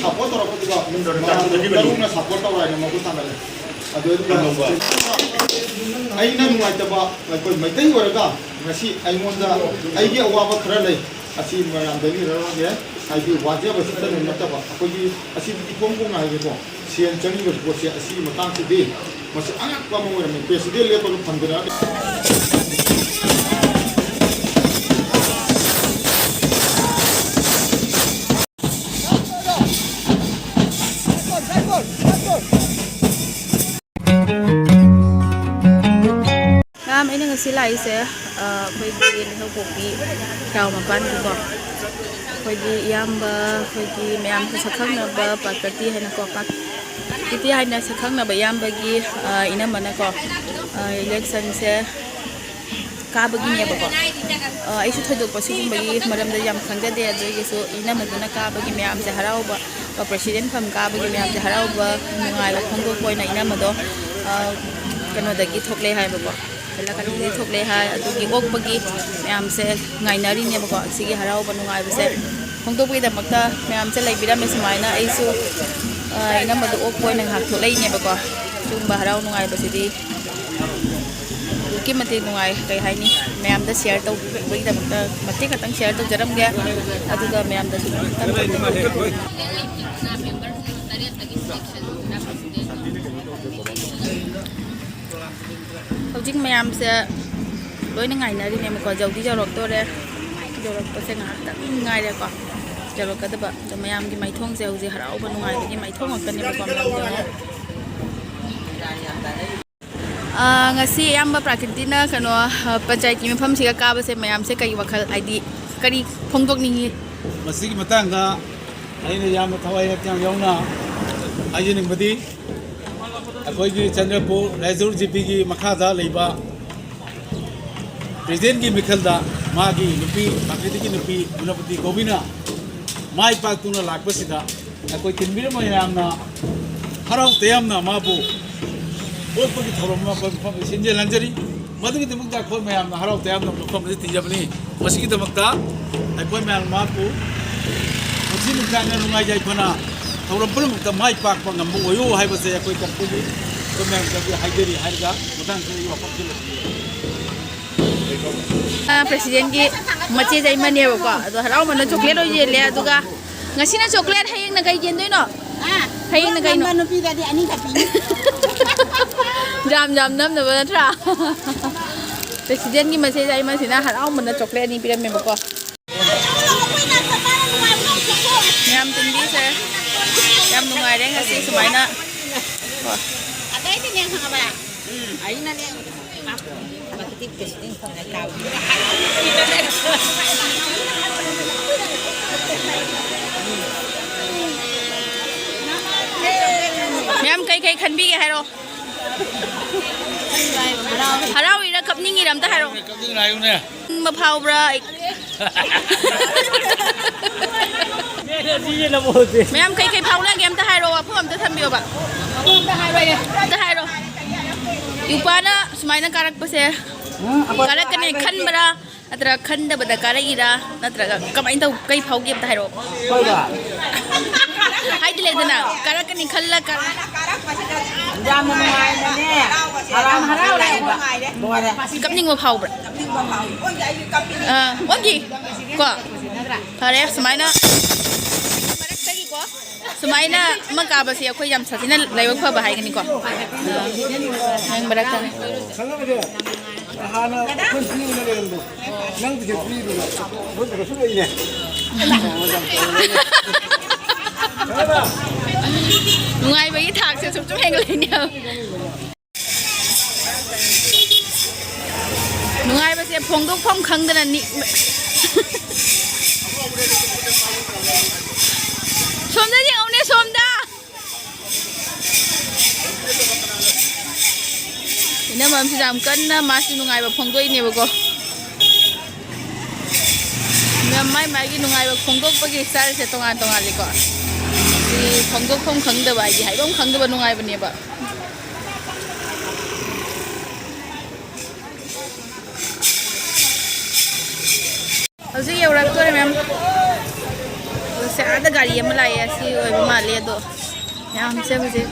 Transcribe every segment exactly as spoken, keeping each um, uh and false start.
Support ꯇꯧꯔꯛꯄꯗꯨꯒ ꯃꯌꯥꯝ ꯇꯔꯨꯛꯅ support ꯇꯧꯔꯦ ꯍꯥꯏꯅ ꯃꯈꯨꯠ ꯊꯥꯡꯒꯠꯂꯦ꯫ ꯑꯗꯨ ꯑꯩꯅ ꯅꯨꯡꯉꯥꯏꯇꯕ, ꯑꯩꯈꯣꯏ ꯃꯩꯇꯩ ꯑꯣꯏꯔꯒ ꯉꯁꯤ ꯑꯩꯉꯣꯟꯗ ꯑꯩꯒꯤ ꯑꯋꯥꯕ ꯈꯔ ꯂꯩ꯫ ꯑꯁꯤ ꯃꯌꯥꯝꯗꯒꯤ ꯍꯥꯏꯔꯛꯑꯒꯦ꯫ ꯍꯥꯏꯗꯤ ꯋꯥꯖꯕꯁꯤꯇꯅ ꯅꯠꯇꯕ ꯑꯩꯈꯣꯏꯒꯤ ꯑꯁꯤꯗꯤ ꯏꯐꯣꯡ ꯐꯣꯡꯅ ꯍꯥꯏꯒꯦꯀꯣ꯫ ꯁꯦꯟ ꯆꯪꯉꯤꯕ ꯄꯣꯠꯁꯦ ꯑꯁꯤꯒꯤ ꯃꯇꯥꯡꯁꯤꯗꯤ ꯃꯁꯤ ꯑꯉꯛꯄ ꯑꯃ ꯑꯣꯏꯔꯝꯃꯤ꯫ ꯄ꯭ꯔꯦꯁꯤꯗꯦꯟ ꯂꯦꯞꯄꯒ ꯐꯝꯗꯅ ꯃꯌꯥꯝ, ꯑꯩꯅ ꯉꯁꯤ ꯂꯥꯛꯏꯁꯦ, ꯑ, ꯑꯩꯈꯣꯏꯒꯤ ꯂꯩꯍꯧꯄꯣꯛꯄꯤ ꯈꯦꯔꯥꯎ ꯃꯄꯥꯟꯒꯤꯀꯣ, ꯑꯩꯈꯣꯏꯒꯤ ꯏꯌꯥꯝꯕ, ꯑꯩꯈꯣꯏꯒꯤ ꯃꯌꯥꯝꯁꯨ ꯁꯛꯈꯪꯅꯕ ꯄꯥꯀꯇꯤ ꯍꯥꯏꯅꯀꯣ, ꯄꯥꯀꯇꯤ ꯍꯥꯏꯅ ꯁꯛꯈꯪꯅꯕ ꯏꯌꯥꯝꯕꯒꯤ, ꯑ, ꯏꯅꯝꯃꯅꯀꯣ, ꯑ, ꯏꯂꯦꯛꯁꯟꯁꯦ ꯀꯥꯕꯒꯤꯅꯦꯕꯀꯣ꯫ ꯑ, ꯑꯩꯁꯨ ꯊꯣꯏꯗꯣꯛꯄ ꯁꯤꯒꯨꯝꯕꯒꯤ ꯃꯔꯝꯗ ꯌꯥꯝ ꯈꯪꯖꯗꯦ, ꯑꯗꯨ ꯑꯣꯏꯔꯒꯁꯨ ꯏꯅꯝꯃꯗꯨꯅ ꯀꯥꯕꯒꯤ ꯃꯌꯥꯝꯁꯦ ꯍꯔꯥꯎꯕ, ꯑ, ꯄ꯭ꯔꯦꯁꯤꯗꯦꯟ ꯐꯝ ꯀꯥꯕꯒꯤ ꯃꯌꯥꯝꯁꯦ ꯍꯔꯥꯎꯕ, ꯅꯨꯡꯉꯥꯏꯕ ꯐꯣꯡꯗꯣꯛꯄ ꯑꯣꯏꯅ ꯏꯅꯝꯃꯗꯣ, ꯑ, ꯀꯩꯅꯣꯗꯒꯤ ꯊꯣꯛꯂꯛꯑꯦ ꯍꯥꯏꯕꯀꯣ, ꯍꯥꯏꯂꯀꯟꯗꯒꯤ ꯊꯣꯛꯂꯛꯑꯦ ꯍꯥꯏ꯫ ꯑꯗꯨꯒꯤ ꯑꯣꯛꯄꯒꯤ ꯃꯌꯥꯝꯁꯦ ꯉꯥꯏꯅꯔꯤꯅꯦꯕꯀꯣ꯫ ꯁꯤꯒꯤ ꯍꯔꯥꯎꯕ ꯅꯨꯡꯉꯥꯏꯕꯁꯦ ꯐꯣꯡꯗꯣꯛꯄꯒꯤꯗꯃꯛꯇ ꯃꯌꯥꯝꯁꯦ ꯂꯩꯕꯤꯔꯝꯃꯦ꯫ ꯁꯨꯃꯥꯏꯅ ꯑꯩꯁꯨ, ꯑ, ꯏꯅꯝꯃꯗꯣ ꯑꯣꯛꯄ ꯑꯣꯏꯅ ꯉꯥꯏꯍꯥꯛ ꯊꯣꯛꯂꯛꯏꯅꯦꯕꯀꯣ꯫ ꯁꯤꯒꯨꯝꯕ ꯍꯔꯥꯎ ꯅꯨꯡꯉꯥꯏꯕꯁꯤꯗꯤ ꯑꯗꯨꯛꯀꯤ ꯃꯇꯤꯛ ꯅꯨꯡꯉꯥꯏ꯫ ꯀꯩ ꯍꯥꯏꯅꯤ, ꯃꯌꯥꯝꯗ ꯁꯤꯌꯔ ꯇꯧꯕꯤꯕꯒꯤꯗꯃꯛꯇ ꯃꯇꯦꯛ ꯈꯛꯇꯪ ꯁꯤꯌꯔ ꯇꯧꯖꯔꯝꯒꯦ꯫ ꯑꯗꯨꯒ ꯃꯌꯥꯝꯗꯁꯨ ꯈꯤꯇꯪ ꯍꯧꯖꯤꯛ ꯃꯌꯥꯝꯁꯦ ꯂꯣꯏꯅ ꯉꯥꯏꯅꯔꯤꯅꯦꯕꯀꯣ꯫ ꯌꯧꯗꯤ ꯌꯧꯔꯛꯇꯣꯔꯦ꯫ ꯌꯧꯔꯛꯄꯁꯦ ꯉꯥꯏꯍꯥꯛꯇꯪ ꯉꯥꯏꯔꯦꯀꯣ, ꯌꯧꯔꯛꯀꯗꯕ꯫ ꯑꯗꯣ ꯃꯌꯥꯝꯒꯤ ꯃꯥꯏꯊꯣꯡꯁꯦ ꯍꯧꯖꯤꯛ ꯍꯔꯥꯎꯕ ꯅꯨꯡꯉꯥꯏꯕꯒꯤ ꯃꯥꯏꯊꯣꯡ ꯉꯥꯛꯇꯅꯦꯕꯀꯣ ꯃꯌꯥꯝꯁꯦ꯫ ꯑꯥ, ꯉꯁꯤ ꯑꯌꯥꯝꯕ ꯄ꯭ꯔꯥꯀ꯭ꯔꯤꯇꯤꯅ ꯀꯩꯅꯣ, ꯑꯥ, ꯄꯟꯆꯥꯌꯠꯀꯤ ꯃꯤꯐꯝꯁꯤꯒ ꯀꯥꯕꯁꯦ ꯃꯌꯥꯝꯁꯦ ꯀꯔꯤ ꯋꯥꯈꯜ, ꯍꯥꯏꯗꯤ ꯀꯔꯤ ꯐꯣꯡꯗꯣꯛꯅꯤꯡꯉꯤ? ꯃꯁꯤꯒꯤ ꯃꯇꯥꯡꯗ ꯑꯩꯅ ꯌꯥꯝꯅ ꯊꯋꯥꯏ ꯍꯛꯆꯥꯡ ꯌꯥꯎꯅ ꯍꯥꯏꯖꯅꯤꯡꯕꯗꯤ, ꯑꯩꯈꯣꯏꯒꯤ ꯆꯟꯗ꯭ꯔꯄꯨꯔ ꯔꯥꯏꯆꯨꯔ ꯖꯤ ꯄꯤꯒꯤ ꯃꯈꯥꯗ ꯂꯩꯕ ꯄ꯭ꯔꯦꯁꯤꯗꯦꯟꯒꯤ ꯃꯤꯈꯜꯗ ꯃꯥꯒꯤ ꯅꯨꯄꯤ, ꯄ꯭ꯔꯥꯀ꯭ꯔꯤꯇꯤꯛꯀꯤ ꯅꯨꯄꯤ ꯒꯨꯅꯄꯇꯤ ꯀꯧꯕꯤꯅ ꯃꯥꯏ ꯄꯥꯛꯇꯨꯅ ꯂꯥꯛꯄꯁꯤꯗ ꯑꯩꯈꯣꯏ ꯇꯤꯟꯕꯤꯔꯝꯕ ꯃꯌꯥꯝꯅ ꯍꯔꯥꯎ ꯇꯌꯥꯝꯅ ꯃꯥꯕꯨ ꯑꯣꯛꯄꯒꯤ ꯊꯧꯔꯝ ꯑꯃ ꯑꯩꯈꯣꯏ ꯃꯐꯝꯗ ꯁꯤꯟꯖ ꯂꯥꯡꯖꯔꯤ꯫ ꯃꯗꯨꯒꯤꯗꯃꯛꯇ ꯑꯩꯈꯣꯏ ꯃꯌꯥꯝꯅ ꯍꯔꯥꯎ ꯇꯌꯥꯝꯅ ꯃꯐꯝ ꯑꯁꯤ ꯇꯤꯟꯖꯕꯅꯤ꯫ ꯃꯁꯤꯒꯤꯗꯃꯛꯇ ꯑꯩꯈꯣꯏ ꯃꯌꯥꯝ ꯃꯍꯥꯛꯄꯨ ꯅꯨꯡꯗꯥꯡꯅ ꯅꯨꯡꯉꯥꯏ ꯌꯥꯏꯐꯅ ꯊꯧꯔꯝ ꯄꯨꯝꯅꯃꯛꯇ ꯃꯥꯏ ꯄꯥꯛꯄ ꯉꯝꯕ ꯑꯣꯏꯌꯨ ꯍꯥꯏꯕꯁꯦ ꯑꯩꯈꯣꯏ ꯀꯝꯄꯅꯤ ꯑꯩꯈꯣꯏ ꯃꯌꯥꯝꯗꯒꯤ ꯍꯥꯏꯖꯔꯤ ꯍꯥꯏꯔꯒ ꯃꯊꯪꯁꯤꯗ ꯑꯩ ꯋꯥꯐꯝꯁꯤ ꯂꯣꯏꯁꯤꯟꯖꯔꯒꯦ꯫ ꯑ, ꯄ꯭ꯔꯦꯁꯤꯗꯦꯟꯒꯤ ꯃꯆꯦ ꯌꯥꯏꯃꯅꯦꯕꯀꯣ꯫ ꯑꯗꯣ ꯍꯔꯥꯎꯃꯟꯗꯅ ꯆꯣꯀ꯭ꯂꯦꯠ ꯑꯣꯏꯅ ꯌꯦꯜꯂꯦ꯫ ꯑꯗꯨꯒ ꯉꯁꯤꯅ ꯆꯣꯀ꯭ꯂꯦꯠ, ꯍꯌꯦꯡꯅ ꯀꯩ ꯌꯦꯟꯗꯣꯏꯅꯣ? ꯍꯌꯦꯡꯅ ꯀꯩꯅꯣ? ꯅꯨꯄꯤꯗꯗꯤ ꯑꯅꯤꯈꯛ ꯄꯤꯅꯤ꯫ ꯌꯥꯝ ꯌꯥꯝ ꯅꯝꯅꯕ ꯅꯠꯇ꯭ꯔꯥ? ꯄ꯭ꯔꯦꯁꯤꯗꯦꯟꯒꯤ ꯃꯆꯦ ꯌꯥꯏꯃꯁꯤꯅ ꯍꯔꯥꯎꯃꯟꯗꯅ ꯆꯣꯀ꯭ꯂꯦꯠ ꯑꯅꯤ ꯄꯤꯔꯝꯃꯦꯕꯀꯣ꯫ ꯃꯌꯥꯝ ꯇꯤꯟꯕꯤꯁꯦ꯫ ꯌꯥꯝ ꯅꯨꯡꯉꯥꯏꯔꯦ ꯉꯁꯤ ꯁꯨꯃꯥꯏꯅ꯫ ꯑꯗꯩꯗꯤꯅꯦ ꯈꯪꯉꯕ? ꯎꯝ, ꯑꯩꯅꯅꯦ꯫ ꯃꯌꯥꯝ ꯀꯩꯀꯩ ꯈꯟꯕꯤꯒꯦ ꯍꯥꯏꯔꯣ? ꯍꯔꯥꯎꯔꯤꯔꯥ ꯀꯞꯅꯤꯡꯉꯤꯔꯥ ꯑꯝꯇ ꯍꯥꯏꯔꯣ꯫ ꯀꯞꯅꯤꯡꯉꯤꯔꯥ ꯍꯥꯏꯌꯨꯅꯦ꯫ ꯈꯟꯕ ꯐꯥꯎꯕ꯭ꯔꯥ? ꯃꯌꯥꯝ ꯀꯩꯀꯩ ꯐꯥꯎꯅꯒꯦ ꯑꯝꯇ ꯍꯥꯏꯔꯣ, ꯋꯥꯐꯝ ꯑꯝꯇ ꯊꯝꯕꯤꯌꯣꯕ꯫ ꯑꯝꯇ ꯍꯥꯏꯔꯣ꯫ ꯌꯨꯄꯥꯅ ꯁꯨꯃꯥꯏꯅ ꯀꯥꯔꯛꯄꯁꯦ ꯀꯥꯔꯛꯀꯅꯤ ꯈꯟꯕ꯭ꯔꯥ, ꯅꯠꯇ꯭ꯔꯒ ꯈꯟꯗꯕꯗ ꯀꯥꯔꯛꯏꯔꯥ, ꯅꯠꯇ꯭ꯔꯒ ꯀꯃꯥꯏꯅ ꯇꯧ, ꯀꯩ ꯐꯥꯎꯒꯦ ꯑꯝꯇ ꯍꯥꯏꯔꯛꯑꯣ꯫ ꯍꯥꯏꯗꯤ ꯂꯩꯗꯅ, ꯀꯥꯔꯛꯀꯅꯤ ꯈꯜꯂ ꯀꯥꯔꯛ- ꯌꯥꯝꯅ ꯅꯨꯡꯉꯥꯏꯕꯅꯦ꯫ ꯍꯔꯥꯎ ꯍꯔꯥꯎꯔꯦ꯫ ꯂꯣꯏꯔꯦ꯫ ꯀꯞꯅꯤꯡꯕ ꯐꯥꯎꯕ꯭ꯔꯥ? ꯑꯥ, ꯑꯣꯟꯈꯤ꯫ ꯀꯣ? ꯐꯔꯦ, ꯁꯨꯃꯥꯏꯅ ꯃꯔꯛꯇꯒꯤꯀꯣ, ꯁꯨꯃꯥꯏꯅ ꯑꯃ ꯀꯥꯕꯁꯦ ꯑꯩꯈꯣꯏ ꯌꯥꯝ ꯁꯥꯊꯤꯅ ꯂꯥꯏꯕꯛ ꯐꯕ ꯍꯥꯏꯒꯅꯤꯀꯣ꯫ ꯑꯥ, ꯅꯪ ꯃꯔꯛꯇ꯫ ꯍꯥꯟꯅ ꯑꯩꯈꯣꯏ ꯄꯤꯕ ꯂꯩꯔꯝꯗꯣ꯫ ꯅꯪ ꯇꯤꯀꯦꯠ ꯄꯤꯕꯗꯣ ꯑꯩꯈꯣꯏ ꯀꯩꯁꯨ ꯂꯩꯅꯦ꯫ ꯅꯨꯡꯉꯥꯏꯕꯒꯤ ꯊꯥꯛꯁꯦ ꯁꯨꯝ ꯁꯨꯝ ꯍꯦꯟꯒꯠꯂꯛꯏꯅꯦ꯫ ꯅꯨꯡꯉꯥꯏꯕꯁꯦ ꯐꯣꯡꯗꯣꯛꯐꯝ ꯈꯪꯗꯅ ꯅꯤ-, ꯁꯣꯝꯗ ꯌꯦꯡꯉꯨꯅꯦ, ꯁꯣꯝꯗ꯫ ꯏꯅꯝꯃ ꯑꯃꯁꯨ ꯌꯥꯝ ꯀꯟꯅ ꯃꯥꯁꯨ ꯅꯨꯡꯉꯥꯏꯕ ꯐꯣꯡꯗꯣꯛꯏꯅꯦꯕꯀꯣ꯫ ꯃꯌꯥꯝ ꯃꯥꯏ ꯃꯥꯏꯒꯤ ꯅꯨꯡꯉꯥꯏꯕ ꯐꯣꯡꯗꯣꯛꯄꯒꯤ ꯏꯁꯇꯥꯏꯜꯁꯦ ꯇꯣꯉꯥꯟ ꯇꯣꯉꯥꯜꯂꯤꯀꯣ꯫ ꯁꯤ ꯐꯣꯡꯗꯣꯛꯐꯝ ꯈꯪꯗꯕ ꯍꯥꯏꯗꯤ ꯍꯥꯏꯐꯝ ꯈꯪꯗꯕ ꯅꯨꯡꯉꯥꯏꯕꯅꯦꯕ꯫ ꯍꯧꯖꯤꯛ ꯌꯧꯔꯛꯇꯣꯔꯦ, ꯃꯦꯝ꯫ ꯑꯗꯣ ꯁꯦ, ꯑꯥꯗ ꯒꯥꯔꯤ ꯑꯃ ꯂꯥꯛꯑꯦ, ꯑꯁꯤ ꯑꯣꯏꯕ ꯃꯥꯜꯂꯦ꯫ ꯑꯗꯣ ꯃꯌꯥꯝꯁꯦ ꯍꯧꯖꯤꯛ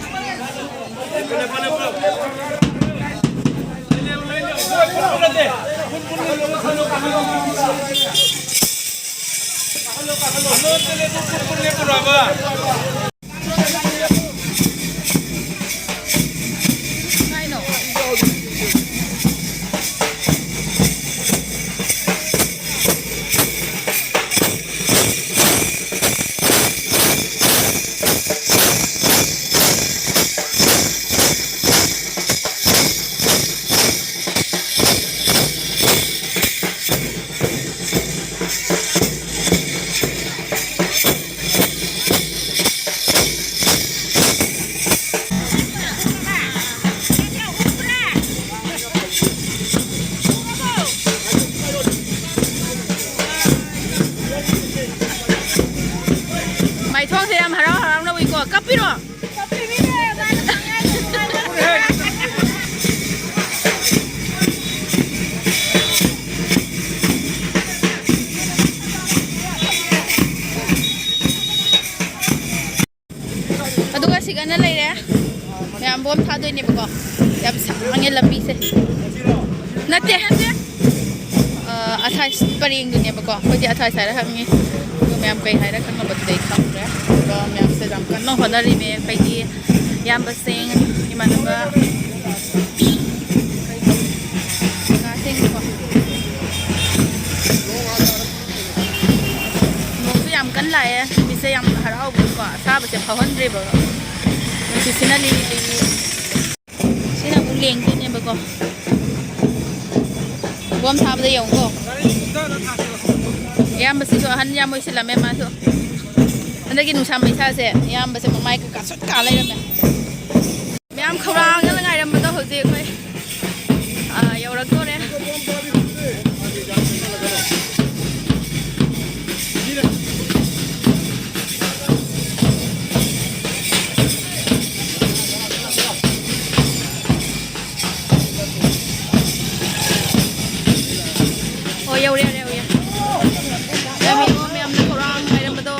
ꯃꯥꯏꯊꯣꯡꯁꯦ ꯌꯥꯝ ꯍꯔꯥꯎ ꯍꯔꯥꯎꯅ ꯎꯏꯀꯣ꯫ ꯀꯞꯄꯤꯔꯣ? ꯑꯗꯨꯒ ꯁꯤꯒꯅ ꯂꯩꯔꯦ꯫ ꯃꯌꯥꯝ ꯕꯣꯝ ꯊꯥꯗꯣꯏꯅꯦꯕꯀꯣ꯫ ꯌꯥꯝ ꯁꯥꯡꯉꯦ ꯂꯝꯕꯤꯁꯦ꯫ ꯅꯠꯇꯦ꯫ ꯑ, ꯑꯁꯥꯏ ꯄꯔꯦꯡꯗꯨꯅꯦꯕꯀꯣ꯫ ꯑꯩꯈꯣꯏꯗꯤ ꯑꯁꯥꯏ ꯁꯥꯏꯗ ꯍꯪꯉꯤ꯫ ꯑꯗꯣ ꯃꯌꯥꯝ ꯀꯩ ꯍꯥꯏꯔ ꯈꯪꯅꯕꯗꯨꯗꯤ ꯑꯩ ꯈꯪꯗ꯭ꯔꯦ꯫ ꯑꯗꯨꯒ ꯃꯌꯥꯝꯁꯦ ꯌꯥꯝ ꯀꯟꯅ ꯍꯣꯠꯅꯔꯤꯅꯦ꯫ ꯑꯩꯈꯣꯏꯒꯤ ꯏꯌꯥꯝꯕꯁꯤꯡ, ꯏꯃꯥꯟꯅꯕ, ꯀꯀꯥꯁꯤꯡꯀꯣ꯫ ꯅꯣꯡꯁꯨ ꯌꯥꯝ ꯀꯟꯅ ꯂꯥꯛꯑꯦ꯫ ꯅꯨꯃꯤꯠꯁꯦ ꯌꯥꯝ ꯍꯔꯥꯎꯕꯒꯤꯀꯣ꯫ ꯑꯁꯥꯕꯁꯦ ꯐꯥꯎꯍꯟꯗ꯭ꯔꯦꯕ꯫ ꯅꯨꯡꯁꯤꯠꯁꯤꯅ ꯂꯤꯔꯤ ꯂꯤꯔꯤ꯫ ꯁꯤꯅ ꯑꯃꯨꯛ ꯂꯦꯡꯗꯣꯏꯅꯦꯕꯀꯣ꯫ ꯕꯣꯝ ꯊꯥꯕꯗ ꯌꯦꯡꯉꯨꯀꯣ꯫ ꯏꯌꯥꯝꯕꯁꯤꯁꯨ ꯑꯍꯟ ꯌꯥꯝ ꯑꯣꯏꯁꯤꯜꯂꯝꯃꯦ ꯃꯥꯁꯨ꯫ ꯍꯟꯗꯛꯀꯤ ꯅꯨꯡꯁꯥ ꯃꯩꯁꯥꯁꯦ ꯏꯌꯥꯝꯕꯁꯦ ꯃꯃꯥꯏ ꯀꯩꯀꯥ ꯁꯨꯠ ꯀꯥ ꯂꯩꯔꯝꯃꯦ꯫ ꯃꯌꯥꯝ ꯈꯧꯔꯥꯡꯅ ꯉꯥꯏꯔꯝꯕꯗꯣ ꯍꯧꯖꯤꯛ ꯑꯩꯈꯣꯏ, ꯑ, ꯌꯧꯔꯛꯇꯣꯔꯦ꯫ ꯑꯣ, ꯌꯧꯔꯦ, ꯌꯧꯔꯦ, ꯌꯧꯔꯦ꯫ ꯃꯌꯥꯝ ꯌꯦꯡꯉꯣ, ꯃꯌꯥꯝꯅ ꯈꯧꯔꯥꯡ ꯉꯥꯏꯔꯝꯕꯗꯣ꯫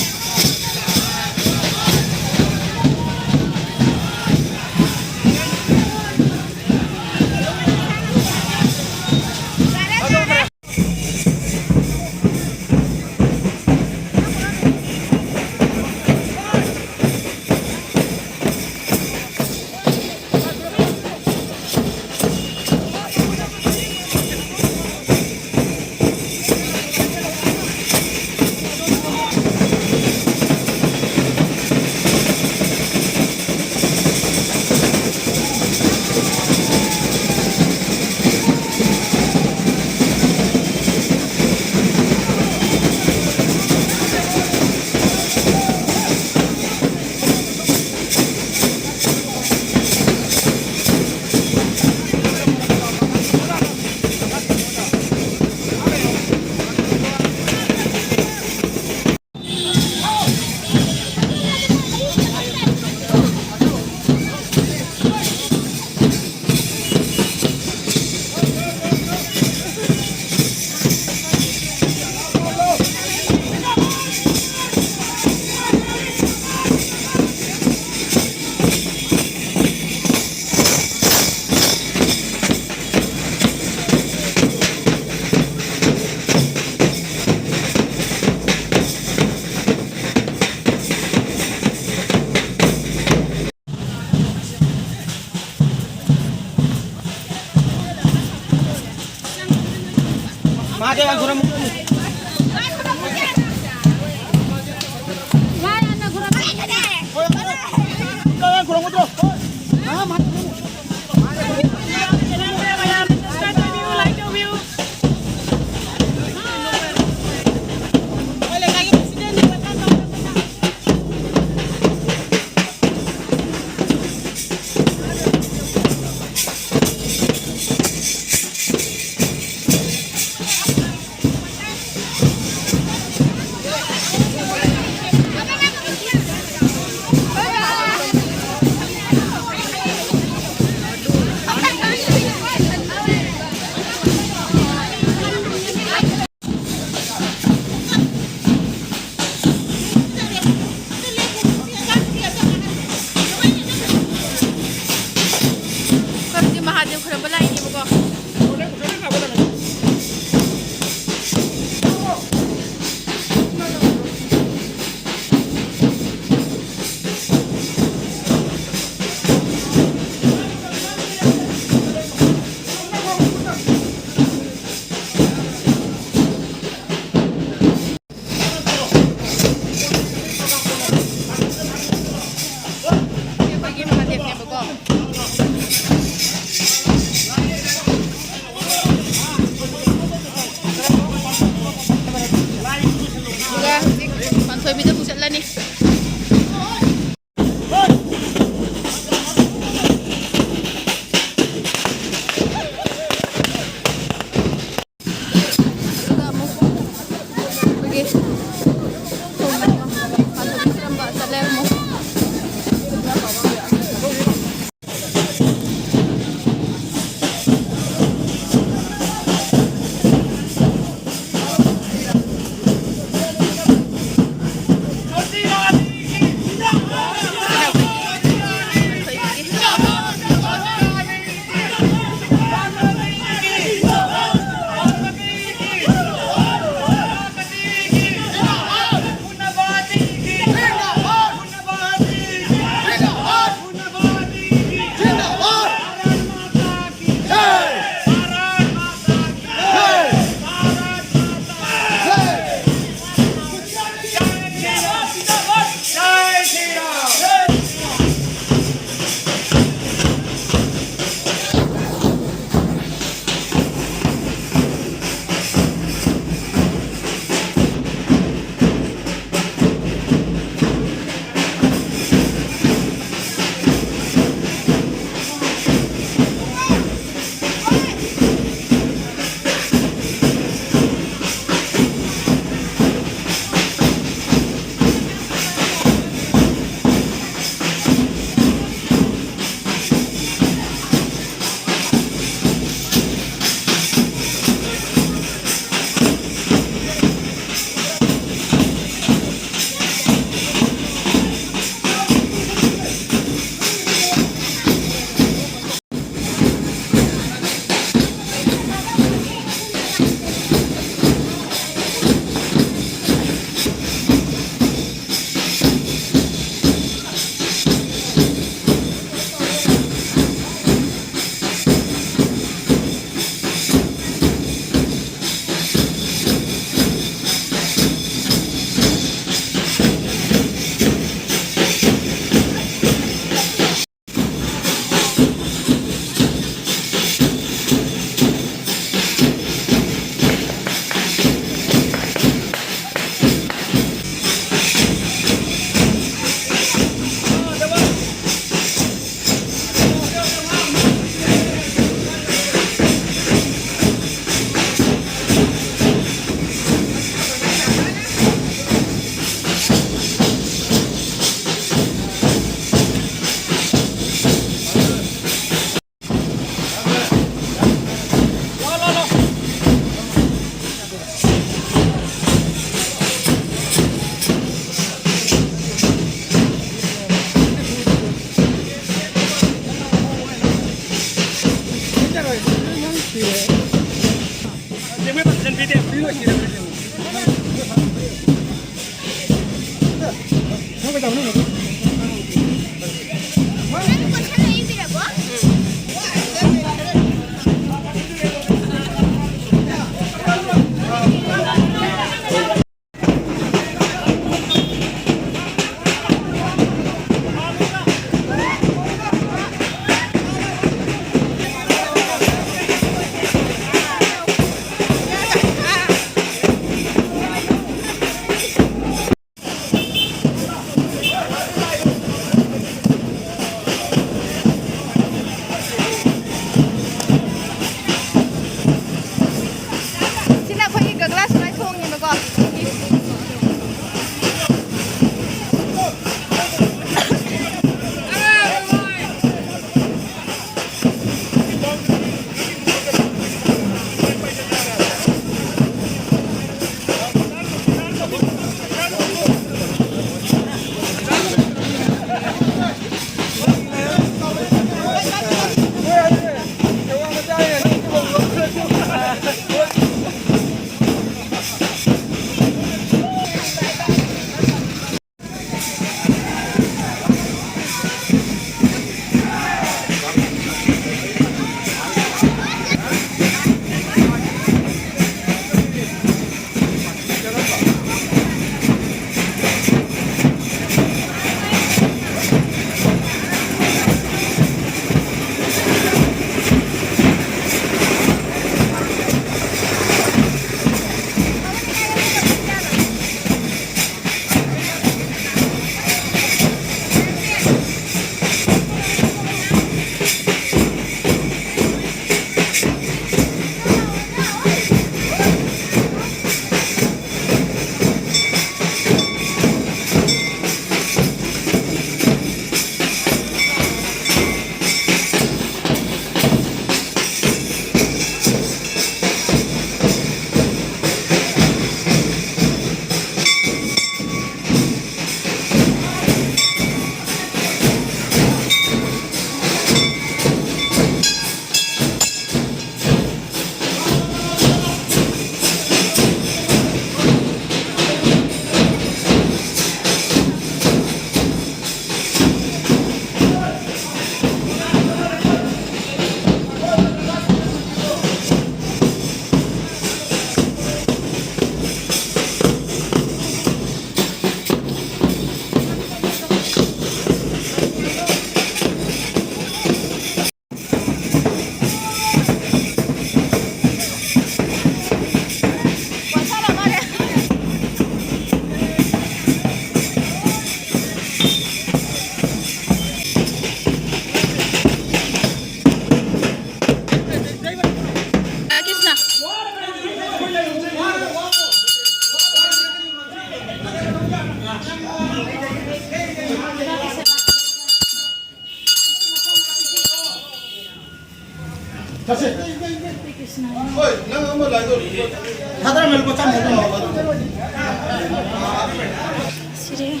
ꯁꯤꯔꯦ꯫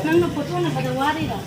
ꯅꯪꯅ ꯐꯣꯇꯣ ꯅꯝꯕꯗ ꯋꯥꯔꯤꯔꯣ?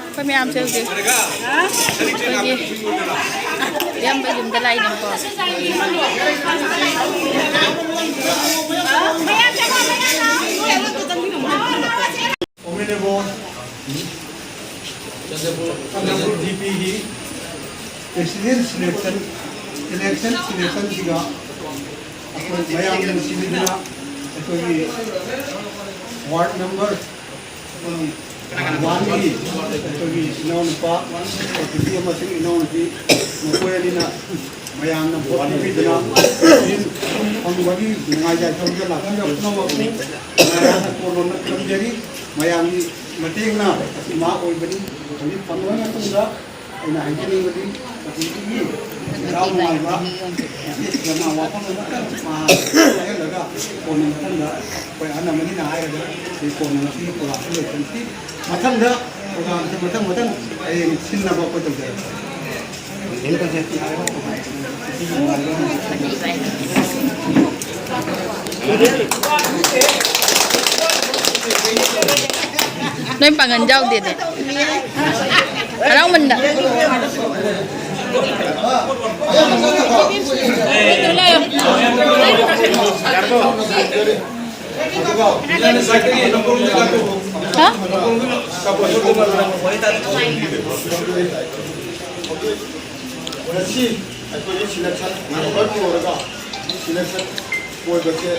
ꯑꯩꯈꯣꯏ ꯃꯌꯥꯝꯁꯦ ꯍꯧꯖꯤꯛ ꯑꯩꯈꯣꯏꯒꯤ ꯏꯌꯥꯝꯕ ꯌꯨꯝꯗ ꯂꯥꯛꯏꯅꯦꯕꯀꯣ꯫ Honorable Chandrapur D P ꯒꯤ president selection, election selectionꯁꯤꯒ ꯑꯩꯈꯣꯏ ꯃꯌꯥꯝ ꯅꯨꯡꯁꯤꯕꯤꯗꯨꯅ ꯑꯩꯈꯣꯏꯒꯤ ward number ꯋꯥꯟꯒꯤ ꯑꯩꯈꯣꯏꯒꯤ ꯏꯅꯥꯎꯅꯨꯄꯥ ꯑꯣ ꯄꯤ ꯄꯤ ꯑꯃꯁꯨꯡ ꯏꯅꯥꯎꯅꯨꯄꯤ ꯃꯈꯣꯏ ꯑꯅꯤꯅ ꯃꯌꯥꯝꯅ ꯚꯣꯠ ꯄꯤꯕꯤꯗꯨꯅ ꯐꯪꯕꯒꯤ ꯅꯨꯡꯉꯥꯏ ꯌꯥꯏꯐꯕꯗ ꯂꯥꯛꯄꯤꯕ ꯄꯨꯝꯅꯃꯛꯄꯨ ꯃꯌꯥꯝꯅ ꯀꯣꯟꯅ ꯊꯝꯖꯔꯤ꯫ ꯃꯌꯥꯝꯒꯤ ꯃꯇꯦꯡꯅ ꯃꯥ ꯑꯣꯏꯕꯅꯤ꯫ ꯍꯧꯖꯤꯛ ꯐꯪꯂꯕ ꯃꯇꯨꯡꯗ ꯑꯩꯅ ꯍꯥꯏꯖꯅꯤꯡꯕꯗꯤ ꯃꯁꯤꯒꯤ ꯍꯔꯥꯎ ꯅꯨꯡꯉꯥꯏꯕ ꯃꯁꯤꯁꯤꯗ ꯃꯥ ꯋꯥꯐꯝ ꯑꯃꯇꯪ ꯃꯥ ꯍꯥꯏꯍꯜꯂꯒ ꯀꯣꯟꯅ ꯃꯊꯪꯗ ꯑꯩꯈꯣꯏ ꯑꯍꯜ ꯑꯃꯅꯤꯅ ꯍꯥꯏꯔꯒ ꯑꯩ ꯀꯣꯟꯅ ꯉꯁꯤꯒꯤ ꯄ꯭ꯔꯣꯒ꯭ꯔꯥꯝꯁꯤ ꯂꯣꯏꯁꯤꯟꯁꯤ꯫ ꯃꯊꯪꯗ ꯄ꯭ꯔꯣꯒ꯭ꯔꯥꯝꯁꯤ ꯃꯊꯪ ꯃꯊꯪ ꯍꯌꯦꯡ ꯁꯤꯟꯅꯕ ꯑꯩꯈꯣꯏ ꯇꯧꯖꯔꯛꯀꯦ꯫ ꯅꯣꯏ ꯄꯥꯡꯒꯟ ꯌꯥꯎꯗꯦꯅꯦ꯫ ꯍꯔꯥꯎꯃꯟꯗ꯫ ꯉꯁꯤ ꯑꯩꯈꯣꯏꯒꯤ selection, ꯃꯦꯝꯕꯔ ꯇꯧꯔꯒ selection ꯑꯣꯏꯕꯁꯦ,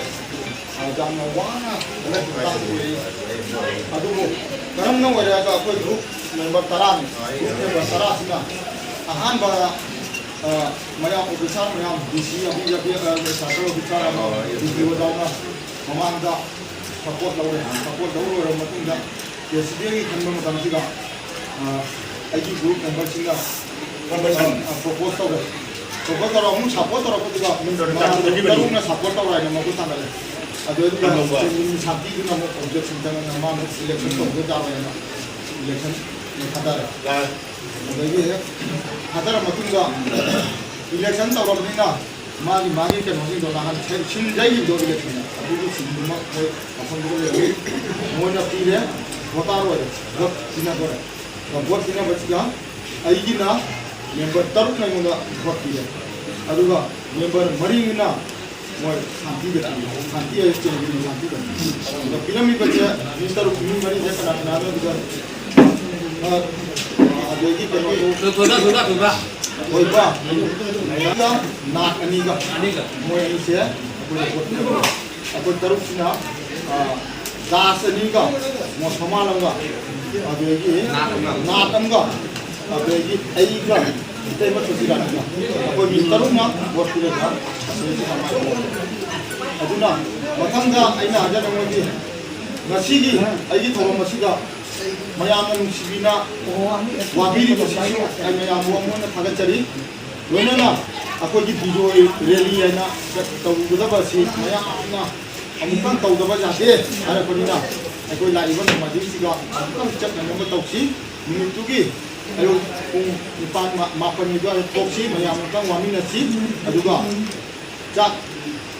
ꯑ, ꯌꯥꯝꯅ ꯋꯥꯅ ꯍꯟꯗꯛꯀꯤ ꯃꯇꯥꯡꯗ ꯑꯣꯏꯔꯛꯏ꯫ ꯑꯗꯨꯕꯨ ꯀꯔꯝꯅ ꯑꯣꯏꯔꯦ ꯍꯥꯏꯕꯗ, ꯑꯩꯈꯣꯏ group member ꯇꯔꯥꯅꯤ꯫ Group member ꯇꯔꯥꯁꯤꯅ ꯑꯍꯥꯟꯕ, ꯑ, ꯃꯌꯥꯝ officer ꯃꯌꯥꯝ, D C ꯑꯃ, circle officer ꯑꯃ, D P ꯑꯣꯖꯥꯅ ꯃꯃꯥꯡꯗ support ꯂꯧꯔꯦ꯫ Support ꯂꯧꯔ ꯂꯣꯏꯔꯕ ꯃꯇꯨꯡꯗ, ꯀꯦ ꯁꯤ ꯗꯤ ꯑꯦꯒꯤ ꯈꯟꯕ ꯃꯇꯝꯁꯤꯗ, ꯑ, ꯑꯩꯒꯤ group memberꯁꯤꯡꯅ, ꯑ, propose ꯇꯧꯔꯦ꯫ Propose ꯇꯧꯔ ꯑꯃꯨꯛ support ꯇꯧꯔꯛꯄꯗꯨꯗ ꯃꯌꯥꯝ ꯇꯔꯨꯛꯅ support ꯇꯧꯔꯦ ꯍꯥꯏꯅ ꯃꯈꯨꯠ ꯊꯥꯡꯒꯠꯂꯦ꯫ ꯑꯗꯨꯗꯒꯤ ꯆꯦꯟꯕꯤꯟ ꯁꯥꯟꯇꯤꯗꯨꯅ ꯑꯃꯨꯛ objection ꯆꯪꯉꯛꯇꯅ ꯃꯥ ꯑꯃꯨꯛ election ꯇꯧꯗ ꯇꯥꯔꯣꯏ ꯍꯥꯏꯅ election ꯊꯥꯗꯔꯦ꯫ ꯑꯗꯒꯤ ꯍꯦꯛ ꯊꯥꯗꯔ ꯃꯇꯨꯡꯗ election ꯇꯧꯔꯕꯅꯤꯅ ꯃꯥꯒꯤ, ꯃꯥꯒꯤ ꯀꯩꯅꯣꯁꯤꯡꯗꯣ ꯅꯍꯥꯟ ꯁꯤꯟꯖꯩꯕꯗꯣ election, ꯑꯗꯨꯒꯤ ꯁꯤꯟꯗꯨꯃꯛ ꯃꯣꯏ ꯃꯐꯝꯗꯨꯗ ꯂꯩꯔꯝꯃꯤ꯫ ꯃꯣꯏꯅ ꯄꯤꯔꯦ, voter ꯑꯣꯏꯔꯦ, vote ꯄꯤꯅꯗꯣꯔꯦ꯫ Vote ꯄꯤꯅꯕꯁꯤꯗ ꯑꯩꯒꯤꯅ member ꯇꯔꯨꯛꯅ ꯑꯩꯉꯣꯟꯗ vote ꯄꯤꯔꯦ, ꯑꯗꯨꯒ member ꯃꯔꯤꯅ ꯃꯣꯏ ꯁꯥꯟꯇꯤꯗ ꯄꯤꯔꯦ꯫ ꯁꯥꯟꯇꯤ ꯍꯥꯏꯁꯦ ꯆꯦꯟꯕꯤꯟ ꯁꯥꯟꯇꯤꯗ꯫ ꯑꯗꯣ ꯄꯤꯔꯝꯃꯤꯕꯁꯦ ꯃꯤ ꯇꯔꯨꯛ, ꯃꯤ ꯃꯔꯤꯁꯦ ꯀꯅꯥ ꯀꯅꯥꯅꯣ ꯑꯗꯨꯒ, ꯑ, ꯑꯗꯒꯤ ꯀꯩꯅꯣꯗꯣ, ꯊꯣꯏꯕ, ꯊꯣꯏꯕ, ꯊꯣꯏꯕ꯫ ꯊꯣꯏꯕ, ꯅꯥꯠ ꯑꯅꯤꯒ, ꯑꯅꯤꯒ꯫ ꯃꯣꯏ ꯑꯅꯤꯁꯦ ꯑꯩꯈꯣꯏ vote ꯄꯤꯔꯦ꯫ ꯑꯩꯈꯣꯏ ꯇꯔꯨꯛꯁꯤꯅ, ꯑ, ꯗꯥꯁ ꯑꯅꯤꯒ, ꯃꯣꯁꯣꯃꯥꯟ ꯑꯃꯒ, ꯑꯗꯒꯤ ꯅꯥꯠ ꯑꯃꯒ꯫ ꯅꯥꯠ ꯑꯃꯒ, ꯑꯗꯒꯤ ꯑꯩꯒ, ꯏꯇꯩꯃ ꯁꯨꯁꯤꯂꯥꯅꯤꯒ, ꯑꯩꯈꯣꯏ ꯃꯤ ꯇꯔꯨꯛꯅ vote ꯄꯤꯔꯒ ꯑꯁꯤꯁꯤ ꯀꯃꯥꯏꯅ ꯇꯧꯕꯅꯣ? ꯑꯗꯨꯅ ꯃꯊꯪꯗ ꯑꯩꯅ ꯍꯥꯏꯖꯅꯤꯡꯕꯗꯤ, ꯉꯁꯤꯒꯤ ꯑꯩꯒꯤ ꯊꯧꯔꯝ ꯑꯁꯤꯗ ꯃꯌꯥꯝꯅ ꯅꯨꯡꯁꯤꯕꯤꯅ ꯋꯥꯕꯤꯔꯤꯕꯁꯤꯁꯨ ꯑꯩ ꯃꯌꯥꯝꯕꯨ ꯑꯃꯨꯛ ꯍꯟꯅ ꯊꯥꯒꯠꯆꯔꯤ꯫ ꯂꯣꯏꯅꯅ ꯑꯩꯈꯣꯏꯒꯤ ꯕꯤꯖꯣꯏ rally ꯍꯥꯏꯅ ꯇꯧꯒꯗꯕ ꯑꯁꯤ ꯃꯌꯥꯝꯅ ꯑꯃꯨꯛꯇꯪ ꯇꯧꯗꯕ ꯌꯥꯗꯦ ꯍꯥꯏꯔꯛꯄꯅꯤꯅ, ꯑꯩꯈꯣꯏ ꯂꯥꯛꯏꯕ ꯅꯣꯡꯃꯥꯏꯖꯤꯡꯁꯤꯗ ꯑꯃꯨꯛꯇꯪ ꯆꯠꯅꯅꯕ ꯇꯧꯁꯤ꯫ ꯅꯨꯃꯤꯠꯇꯨꯒꯤ ꯑꯌꯨꯛ ꯄꯨꯡ ꯅꯤꯄꯥꯟ, ꯃꯥ-, ꯃꯥꯄꯟꯒꯤ ꯑꯗꯨꯋꯥꯏꯗ ꯊꯣꯛꯁꯤ, ꯃꯌꯥꯝ ꯑꯃꯨꯛꯇꯪ ꯋꯥꯃꯤꯟꯅꯁꯤ꯫ ꯑꯗꯨꯒ ꯆꯥꯛ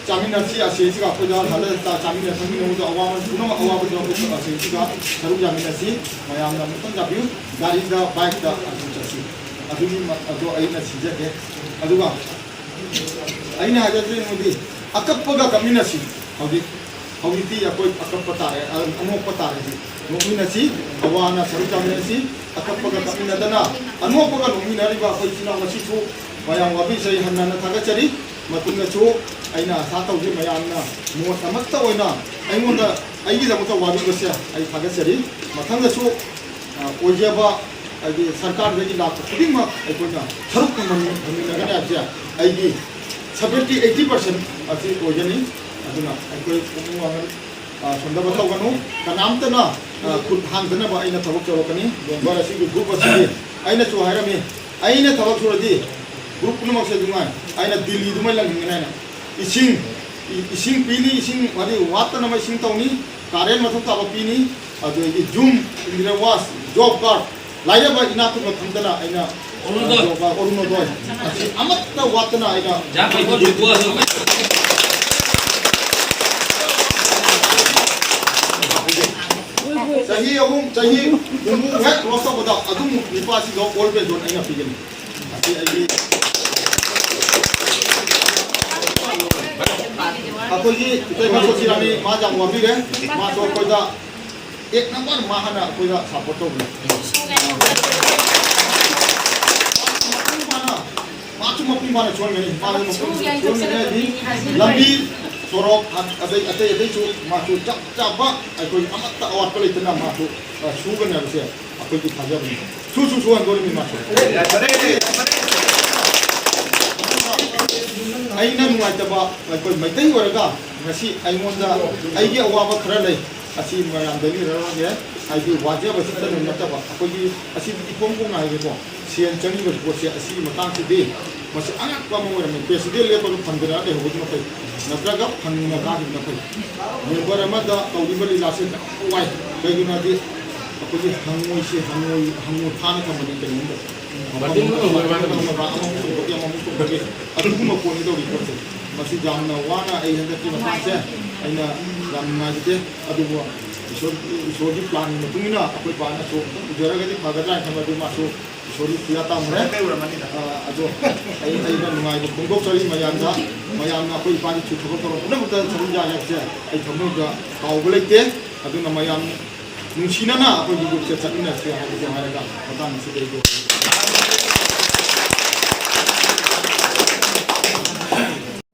ꯆꯥꯃꯤꯟꯅꯁꯤ꯫ ꯑꯁꯤꯁꯤꯒ ꯑꯩꯈꯣꯏꯗ ꯍꯜꯂ ꯆꯥ-, ꯆꯥꯃꯤꯟꯅ ꯊꯛꯃꯤꯟꯅꯕꯗ ꯑꯋꯥꯃꯟ ꯄꯨꯝꯅꯃꯛ ꯑꯋꯥꯕꯗꯣ ꯑꯩꯈꯣꯏ ꯑꯁꯤꯁꯤꯒ ꯁꯔꯨꯛ ꯌꯥꯃꯤꯟꯅꯁꯤ꯫ ꯃꯌꯥꯝꯅ ꯑꯃꯨꯛꯇꯪ ꯂꯥꯛꯄꯤꯌꯨ꯫ ꯒꯥꯔꯤꯗ, bikeꯇ ꯑꯗꯨꯝ ꯆꯠꯁꯤ꯫ ꯑꯗꯨꯒꯤ ꯃ-, ꯑꯗꯣ ꯑꯩꯅ ꯁꯤꯟꯖꯒꯦ꯫ ꯑꯗꯨꯒ ꯑꯩꯅ ꯍꯥꯏꯖꯗꯣꯏꯅꯣꯗꯤ, ꯑꯀꯞꯄꯒ ꯀꯞꯃꯤꯟꯅꯁꯤ꯫ ꯍꯧꯖꯤꯛ, ꯍꯧꯖꯤꯛꯇꯤ ꯑꯩꯈꯣꯏ ꯑꯀꯞꯄ ꯇꯥꯔꯦ, ꯑ-, ꯑꯅꯣꯛꯄ ꯇꯥꯔꯦ ꯍꯧꯖꯤꯛ꯫ ꯅꯣꯛꯃꯤꯟꯅꯁꯤ, ꯑꯋꯥ ꯑꯅꯥ ꯁꯔꯨꯛ ꯌꯥꯃꯤꯟꯅꯁꯤ, ꯑꯀꯞꯄꯒ ꯀꯞꯃꯤꯟꯅꯗꯅ, ꯑꯅꯣꯛꯄꯒ ꯅꯣꯛꯃꯤꯟꯅꯔꯤꯕ ꯑꯩꯈꯣꯏ ꯏꯆꯤꯜ ꯏꯅꯥꯎ ꯉꯁꯤꯁꯨ ꯃꯌꯥꯝ ꯋꯥꯕꯤꯁꯦ ꯑꯩ ꯍꯟꯅ ꯍꯟꯅ ꯊꯥꯒꯠꯆꯔꯤ꯫ ꯃꯇꯨꯡꯗꯁꯨ ꯑꯩꯅ ꯑꯥꯁꯥ ꯇꯧꯖꯩ, ꯃꯌꯥꯝꯅ ꯃꯣꯠ ꯑꯃꯠꯇ ꯑꯣꯏꯅ ꯑꯩꯉꯣꯟꯗ, ꯑꯩꯒꯤꯗꯃꯛꯇ ꯋꯥꯕꯤꯕꯁꯦ ꯑꯩ ꯊꯥꯒꯠꯆꯔꯤ꯫ ꯃꯊꯪꯗꯁꯨ, ꯑ, ꯑꯣꯏꯖꯕ, ꯍꯥꯏꯗꯤ ꯁꯔꯀꯥꯔꯗꯒꯤ ꯂꯥꯛꯄ ꯈꯨꯗꯤꯡꯃꯛ ꯑꯩꯈꯣꯏꯅ ꯁꯔꯨꯛ ꯐꯪꯍꯟ-, ꯐꯪꯃꯤꯟꯅꯒꯅꯤ ꯍꯥꯏꯕꯁꯦ ꯑꯩꯒꯤ seventy eighty percent ꯑꯁꯤ ꯑꯣꯏꯒꯅꯤ꯫ ꯑꯗꯨꯅ ꯑꯩꯈꯣꯏ ꯄꯨꯛꯅꯤꯡ ꯋꯥꯡꯅ ꯑ, ꯁꯣꯟꯊꯕ ꯇꯧꯒꯅꯨ꯫ ꯀꯅꯥꯝꯇꯅ, ꯑ, ꯈꯨꯠ ꯍꯥꯡꯗꯅꯕ ꯑꯩꯅ ꯊꯕꯛ ꯇꯧꯔꯛꯀꯅꯤ꯫ ꯃꯦꯝꯕꯔ ꯑꯁꯤꯒꯤ ꯒ꯭ꯔꯨꯞ ꯑꯁꯤꯒꯤ ꯑꯩꯅꯁꯨ ꯍꯥꯏꯔꯝꯃꯤ, ꯑꯩꯅ ꯊꯕꯛ ꯁꯨꯔꯗꯤ ꯒ꯭ꯔꯨꯞ ꯄꯨꯝꯅꯃꯛꯁꯦ ꯅꯨꯡꯉꯥꯏ, ꯑꯩꯅ ꯗꯤꯜꯂꯤꯗꯨꯃꯩ ꯂꯪꯍꯟꯒꯅꯤ ꯍꯥꯏꯅ꯫ ꯏꯁꯤꯡ, ꯏ-, ꯏꯁꯤꯡ ꯄꯤꯅꯤ, ꯏꯁꯤꯡ ꯍꯥꯏꯗꯤ ꯋꯥꯠꯇꯅꯕ ꯏꯁꯤꯡ ꯇꯧꯅꯤ, ꯀꯥꯔꯦꯟ ꯃꯊꯧ ꯇꯥꯕ ꯄꯤꯅꯤ, ꯑꯗꯨꯗꯒꯤ ꯌꯨꯝ, ꯏꯟꯗꯤꯔꯥ ꯑꯋꯥꯁ, ꯖꯣꯕ ꯀꯥꯔꯗ, ꯂꯥꯏꯔꯕ ꯏꯅꯥꯛ ꯈꯨꯟꯕ ꯈꯪꯗꯅ ꯑꯩꯅ ꯑꯔꯨꯅꯣꯗꯣꯏ꯫ ꯖꯣꯕ ꯀꯥꯔꯗ, ꯑꯔꯨꯅꯣꯗꯣꯏ ꯑꯁꯤ ꯑꯃꯠꯇ ꯋꯥꯠꯇꯅ ꯑꯩꯅ ꯌꯥꯝ ꯐꯩ, ꯐꯩ, ꯐꯩ, ꯐꯩ꯫ ꯆꯍꯤ ꯑꯍꯨꯝ, ꯆꯍꯤ ꯍꯨꯝꯐꯨ ꯍꯦꯛ ꯀ꯭ꯔꯣꯁ ꯇꯧꯕꯗ ꯑꯗꯨꯝ ꯅꯤꯄꯥꯁꯤꯗꯣ ꯑꯣꯜ ꯄꯦꯟꯁꯟ ꯑꯩꯅ ꯄꯤꯒꯅꯤ꯫ ꯑꯁꯤ ꯑꯩꯒꯤ ꯑꯩꯈꯣꯏꯒꯤ ꯏꯇꯩꯃ ꯁꯣꯁꯤꯔꯥꯅꯤ, ꯃꯥ ꯌꯥꯝ ꯋꯥꯕꯤꯔꯦ꯫ ꯃꯥꯁꯨ ꯑꯩꯈꯣꯏꯗ ꯑꯦꯛ ꯅꯝꯕꯔ ꯃꯥ ꯍꯥꯟꯅ ꯑꯩꯈꯣꯏꯗ ꯁꯄꯣꯔꯠ ꯇꯧꯕꯅꯦ꯫ ꯃꯥꯁꯨ ꯃꯄꯨꯡ ꯐꯥꯅ ꯁꯣꯟꯒꯅꯤ꯫ ꯃꯥꯁꯨ ꯃꯄꯨꯡ ꯐꯥꯅ ꯁꯣꯟꯒꯅꯤ ꯍꯥꯏꯗꯤ ꯂꯝꯕꯤ, ꯁꯣꯔꯣꯛ, ꯑꯇꯩ, ꯑꯇꯩ, ꯑꯇꯩꯁꯨ ꯃꯥꯁꯨ ꯆꯞ ꯆꯥꯕ ꯑꯩꯈꯣꯏ ꯑꯃꯠꯇ ꯑꯋꯥꯠꯄ ꯂꯩꯇꯅ ꯃꯥꯁꯨ, ꯑ, ꯁꯨꯒꯅꯤ ꯍꯥꯏꯕꯁꯦ ꯑꯩꯈꯣꯏꯒꯤ ꯊꯥꯖꯕꯅꯤ꯫ ꯁꯨ, ꯁꯨ, ꯁꯨꯍꯟꯗꯣꯔꯤꯕꯅꯤ ꯃꯥꯁꯨ꯫ ꯑꯩꯅ ꯅꯨꯡꯉꯥꯏꯇꯕ ꯑꯩꯈꯣꯏ ꯃꯩꯇꯩ ꯑꯣꯏꯔꯒ ꯉꯁꯤ ꯑꯩꯉꯣꯟꯗ ꯑꯩꯒꯤ ꯑꯋꯥꯕ ꯈꯔ ꯂꯩ꯫ ꯑꯁꯤ ꯃꯌꯥꯝꯗ ꯂꯤꯔꯔꯣꯏꯒꯦ꯫ ꯍꯥꯏꯗꯤ ꯋꯥꯖꯕꯁꯤꯗ ꯑꯗꯨꯝ ꯅꯠꯇꯕ ꯑꯩꯈꯣꯏꯒꯤ ꯑꯁꯤꯗꯤ ꯏꯐꯣꯡ ꯐꯣꯡꯅ ꯍꯥꯏꯒꯦꯀꯣ꯫ ꯁꯦꯟ ꯆꯪꯉꯤꯕ ꯄꯣꯠꯁꯦ ꯑꯁꯤꯒꯤ ꯃꯇꯥꯡꯁꯤꯗꯤ ꯃꯁꯤ ꯑꯉꯛꯄ ꯑꯃ ꯑꯣꯏꯔꯝꯃꯤ꯫ ꯄ꯭ꯔꯦꯁꯤꯗꯦꯟ ꯂꯦꯞꯄꯒ ꯐꯪꯗꯅ ꯂꯩꯍꯧꯕꯗꯨꯅ ꯐꯩ, ꯅꯠꯇ꯭ꯔꯒ ꯐꯪꯅ ꯀꯥꯈꯤꯕꯅ ꯐꯩ꯫ ꯃꯦꯝꯕꯔ ꯑꯃꯗ ꯇꯧꯔꯤꯕ ꯂꯤꯂꯥꯁꯦ ꯌꯥꯝ ꯋꯥꯏ꯫ ꯀꯩꯒꯤꯅꯣ ꯍꯥꯏꯗꯤ ꯑꯩꯈꯣꯏꯒꯤ ꯍꯪꯉꯣꯏꯁꯦ, ꯍꯪꯉꯣꯏ, ꯍꯪꯉꯣꯏ ꯐꯥꯅ ꯊꯝꯕꯅꯤ ꯀꯩꯅꯣꯝꯗ꯫ ꯃꯐꯝ ꯑꯃꯃꯨꯛ ꯇꯧꯕꯒꯤ, ꯑꯃꯃꯨꯛ ꯇꯧꯕꯒꯤ, ꯑꯗꯨꯒꯨꯝꯕ ꯄꯣꯠꯅꯤ ꯇꯧꯔꯤ ꯄꯣꯠꯁꯦ꯫ ꯃꯁꯤ ꯌꯥꯝꯅ ꯋꯥꯅ ꯑꯩ ꯍꯟꯗꯛꯀꯤ ꯃꯇꯥꯡꯁꯦ ꯑꯩꯅ ꯌꯥꯝ ꯅꯨꯡꯉꯥꯏꯖꯗꯦ꯫ ꯑꯗꯨꯕꯨ ꯏꯁꯣꯔ, ꯏꯁꯣꯔꯒꯤ ꯄ꯭ꯂꯥꯟꯒꯤ ꯃꯇꯨꯡ ꯏꯟꯅ ꯑꯩꯈꯣꯏ ꯄꯥꯅꯁꯨ ꯎꯖꯔꯒꯗꯤ ꯐꯒꯗ꯭ꯔꯥ ꯍꯥꯏꯅ ꯈꯟꯕ ꯑꯗꯨ ꯃꯥꯁꯨ ꯏꯁꯣꯔꯒꯤ ꯈꯨꯌꯥ ꯇꯥꯃꯔꯦ꯫ ꯑ, ꯑꯗꯣ ꯑꯩ, ꯑꯩꯅ ꯅꯨꯡꯉꯥꯏꯕ ꯐꯣꯡꯗꯣꯛꯆꯔꯤ ꯃꯌꯥꯝꯗ꯫ ꯃꯌꯥꯝꯅ ꯑꯩꯈꯣꯏ ꯏꯄꯥꯒꯤ ꯊꯕꯛ ꯊꯧꯔꯝ ꯄꯨꯝꯅꯃꯛꯇ ꯁꯔꯨꯛ ꯌꯥꯔꯤ ꯍꯥꯏꯕꯁꯦ ꯑꯩ ꯊꯃꯣꯏꯗ ꯀꯥꯎꯕ ꯂꯩꯇꯦ꯫ ꯑꯗꯨꯅ ꯃꯌꯥꯝ ꯅꯨꯡꯁꯤꯅꯅ ꯑꯩꯈꯣꯏꯒꯤ ꯒ꯭ꯔꯨꯞꯁꯦ ꯆꯠꯃꯤꯟꯅꯁꯦ ꯍꯥꯏꯕꯗꯣ ꯍꯥꯏꯔꯒ ꯃꯇꯥꯡ ꯑꯁꯤꯗ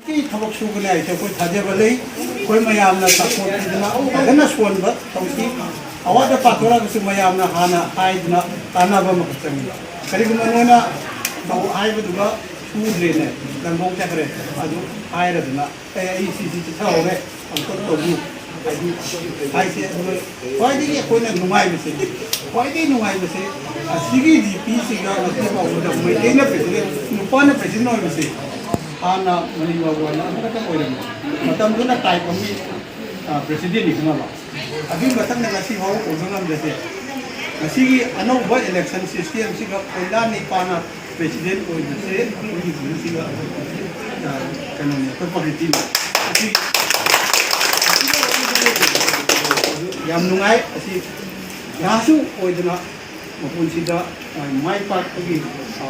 ꯑꯩ ꯊꯕꯛ ꯁꯨꯒꯅꯤ ꯍꯥꯏꯁꯦ ꯑꯩꯈꯣꯏ ꯊꯥꯖꯕ ꯂꯩ꯫ ꯑꯩꯈꯣꯏ ꯃꯌꯥꯝꯅ ꯁꯞꯄꯣꯔꯠ ꯄꯤꯗꯅ ꯐꯖꯅ ꯁꯣꯟꯕ ꯇꯧꯁꯤ꯫ ꯑꯋꯥꯠ ꯑꯄꯥ ꯊꯣꯛꯂꯒꯁꯨ ꯃꯌꯥꯝꯅ ꯍꯥꯟꯅ ꯍꯥꯏꯗꯨꯅ ꯇꯥꯟꯅꯕ ꯑꯃꯈꯛ ꯆꯪꯉꯤ꯫ ꯀꯔꯤꯒꯨꯝꯕ ꯅꯣꯏꯅ ꯇꯧ ꯍꯥꯏꯕꯗꯨꯒ ꯁꯨꯗ꯭ꯔꯦꯅꯦ, ꯂꯪꯒꯣꯡ ꯆꯠꯈ꯭ꯔꯦ, ꯑꯗꯨ ꯍꯥꯏꯔꯗꯨꯅ "ꯑꯦ, ꯑꯩ ꯁꯤꯁꯤ ꯆꯠꯊꯍꯧꯔꯦ, ꯑꯃꯨꯛꯇꯪ ꯇꯧꯕꯤꯌꯨ" ꯍꯥꯏꯗꯤ ꯍꯥꯏꯁꯦ꯫ ꯑꯗꯨꯒ ꯈ꯭ꯋꯥꯏꯗꯒꯤ ꯑꯩꯈꯣꯏꯅ ꯅꯨꯡꯉꯥꯏꯕꯁꯦ, ꯈ꯭ꯋꯥꯏꯗꯒꯤ ꯅꯨꯡꯉꯥꯏꯕꯁꯦ, ꯑꯁꯤꯒꯤ ꯖꯤ ꯄꯤꯁꯤꯒ ꯉꯁꯤ ꯐꯥꯎꯕꯗ ꯃꯩꯇꯩꯅ ꯄ꯭ꯔꯦꯁꯤꯗꯦꯟ, ꯅꯨꯄꯥꯅ ꯄ꯭ꯔꯦꯁꯤꯗꯦꯟ ꯑꯣꯏꯕꯁꯦ ꯍꯥꯟꯅ ꯃꯅꯤꯄꯨꯔ ꯑꯣꯏꯅ ꯑꯃꯈꯛꯇꯪ ꯑꯣꯏꯔꯝꯃꯤ꯫ ꯃꯇꯝꯗꯨꯅ ꯇꯥꯏꯞ ꯑꯃꯒꯤ, ꯑ, ꯄ꯭ꯔꯦꯁꯤꯗꯦꯟꯅꯤ ꯈꯪꯉꯕ? ꯑꯗꯨꯒꯤ ꯃꯊꯪꯗ ꯉꯁꯤ ꯐꯥꯎꯕ ꯑꯣꯏꯕ ꯉꯝꯗ꯭ꯔꯁꯦ꯫ ꯉꯁꯤꯒꯤ ꯑꯅꯧꯕ ꯏꯂꯦꯛꯁꯟ ꯁꯤꯁꯇꯦꯝꯁꯤꯒ ꯀꯣꯏꯂꯥ ꯅꯤꯄꯥꯅ ꯄ꯭ꯔꯦꯁꯤꯗꯦꯟ ꯑꯣꯏꯕꯁꯦ ꯑꯩꯈꯣꯏꯒꯤ ꯄꯨꯟꯁꯤꯒ, ꯑ, ꯀꯩꯅꯣꯅꯦ, ꯑꯩꯈꯣꯏ ꯄꯥꯔꯇꯤꯅꯤ꯫ ꯑꯁꯤ ꯌꯥꯝ ꯅꯨꯡꯉꯥꯏ꯫ ꯑꯁꯤ ꯔꯥꯁꯨ ꯑꯣꯏꯗꯅ ꯃꯄꯨꯟꯁꯤꯗ, ꯑ, ꯃꯥꯏ ꯄꯥꯛꯄꯒꯤ, ꯑ,